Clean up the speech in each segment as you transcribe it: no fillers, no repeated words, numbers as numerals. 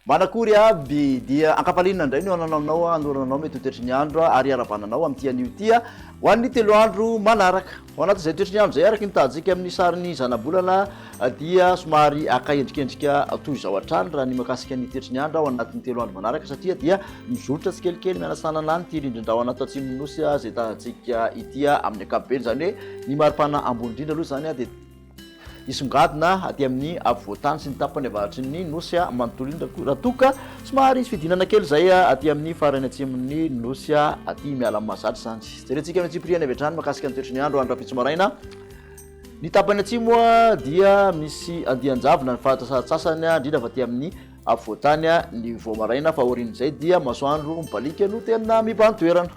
Manakory aby, dia ankapalinina indray no anananao anorananao mety ho toetry ny andro ary iarabananao amin'ity anio ity ho an'ny telo andro manaraka. Ao anatin'izay toetry ny andro izay araka ny hitantsika amin'ny sarin'ny zanabolana dia somary haka endrikendrika toy izao hatrany raha ny mahakasika ny toetry ny andro ao anatin'ny telo andro manaraka satria dia mizotra tsikelikely mianasanana any ity rindrin-drahona ato atsimon'ny nosy izay hitantsika ity amin'ny ankapobeny izany hoe ny maripana ambony indrindra aloha izany dia Hisongadina aty amin'ny afovoan-tany sy ny tapany avaratry ny Nosy manontolo iny raha toa ka somary hisy fidinana kely izay aty amin'ny farany atsimon'ny Nosy aty miala amin'ny mahazatra izany. Jerentsika amin'ny antsipiriany avy hatrany mahakasika ny toetry ny andro andro rahampitso maraina. Ny tapany atsimo dia misy andian-javona ny faritra sasantsasany indrindra fa aty amin'ny afovoan-tany ny vao maraina fa aorian'izay dia masoandro mibaliaka no tena mibahan-toerana.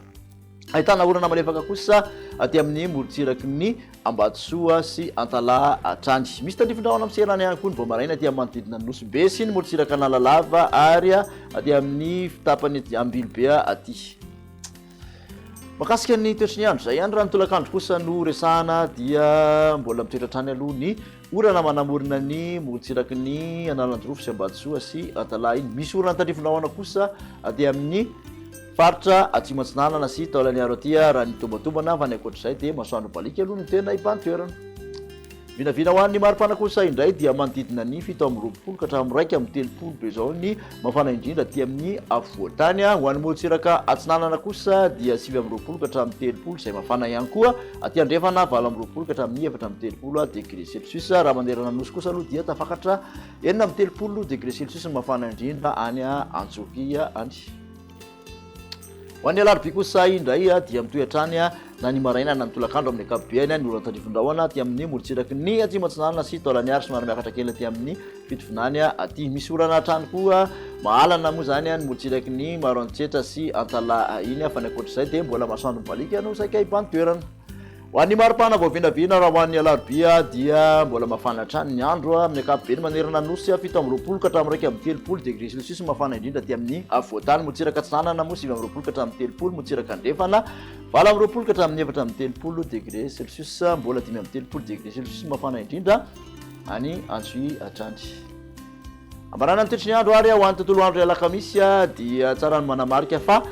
Ahitana orana malefaka kosa aty amin'ny morontsiraky ny Ambatosoa sy Antalaha hatrany. Misy tandrifin-drahona miserana ihany koa ny vao maraina aty amin'ny manodidina ny Nosy Be sy ny morontsiraka Analalava ary aty amin'ny tapany Ambilobe aty. Mahakasika ny toetry ny andro izay ihany raha ny tolakandro kosa no resahana dia mbola mitoetra hatrany aloha ny Orana manamorona ny morontsiraky ny Analanjirofo sy Ambatosoa sy Antalaha iny. Misy orana tandrifindrahona kosa aty amin'ny faritra Atsimo Atsinanana sy Taolagnaro aty raha ny tombatombana fa ny ankoatr'izay dia masoandro baliaka aloha no tena hibahan-toerana. Vinavina ho an'ny maripana kosa indray dia manodidina ny 27 ka hatramin'ny 31 be izao ny mafana indrindra aty amin'ny afovoan-tany. Ho an'ny morontsiraka atsinanana kosa dia 29 ka hatramin'ny 30 izay mafana ihany koa. Aty andrefana 28 ka hatramin'ny 34 degré celsius. Raha manerana ny nosy kosa aloha dia tafakatra 36 degré celsius ny mafana indrindra any Antsohihy any. Ho an'ny alarobia kosa indray dia mitohy hatrany na ny maraina na ny tolakandro amin'ny ankapobeny ny orana tandrifin-drahona aty amin'ny morontsiraky ny atsimo atsinanana sy Taolagnaro somary miakatra kely aty amin'ny Fitovinany aty. Misy orana hatrany koa mahalana moa izany ny morontsiraky ny Maroantsetra sy Antalaha iny fa ny ankoatr'izay dia mbola masoandro mibaliaka no saika hibahan-toerana. Ho an'ny maripana vao vinavina raha ho an'ny alarobia dia mbola mafana hatrany ny andro amin'ny ankapobeny manerana ny nosy 27 ka hatramin'ny 31 degré celsius ny mafana indrindra aty amin'ny afovoan-tany morontsiraka atsinanana moa 29 ka hatramin'ny 30 morontsiraka andrefana 28 ka hatramin'ny 34 degré celsius mbola 35 degré celsius ny mafana indrindra any Antsohihy hatrany. Ambarana ny toetry ny andro ary ho an'ny tontolo andro alakamisy dia tsara ny manamarika fa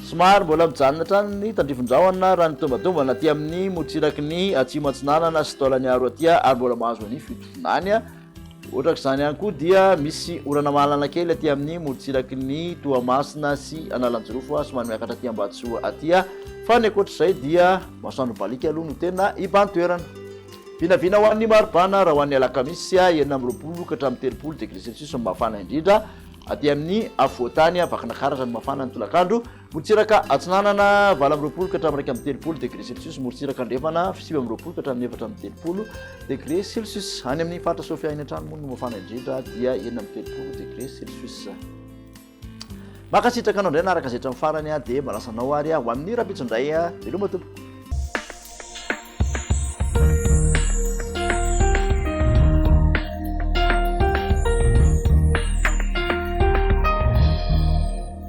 Somary mbola mijanona hatrany ny tandrifin-drahona raha ny tombatombana aty amin'ny morontsiraky ny atsimo atsinanana sy Taolagnaro aty ary mbola mahazo an'i Fitovinany. Ohatrak'izany ihany koa dia misy orana mahalana kely aty amin'ny morontsiraky ny Toamasina sy Analanjirofo somary miakatra aty Ambatosoa aty fa ny ankoatr'izay dia masoandro mibaliaka aloha no tena hibahan-toerana. Vinavina ho an'ny maripana raha ho an'ny alakamisy 26 ka hatramin'ny 30 degré celsius no mafana indrindra. Aty amin'ny afovoan-tany, Vakinakaratra no mafana ny tolakandro, morontsiraka atsinanana 28 ka hatramin'ny 31 degré celsius, morontsiraka andrefana 29 ka hatramin'ny 34 degré celsius. Any amin'ny faritra Sofia iny hatrany moa no mafana indrindra dia 36 degré celsius. Mankasitraka anao indray naraka izay hatramin'ny farany dia manasa anao ary ho amin'ny rahampitso indray. Veloma tompoko.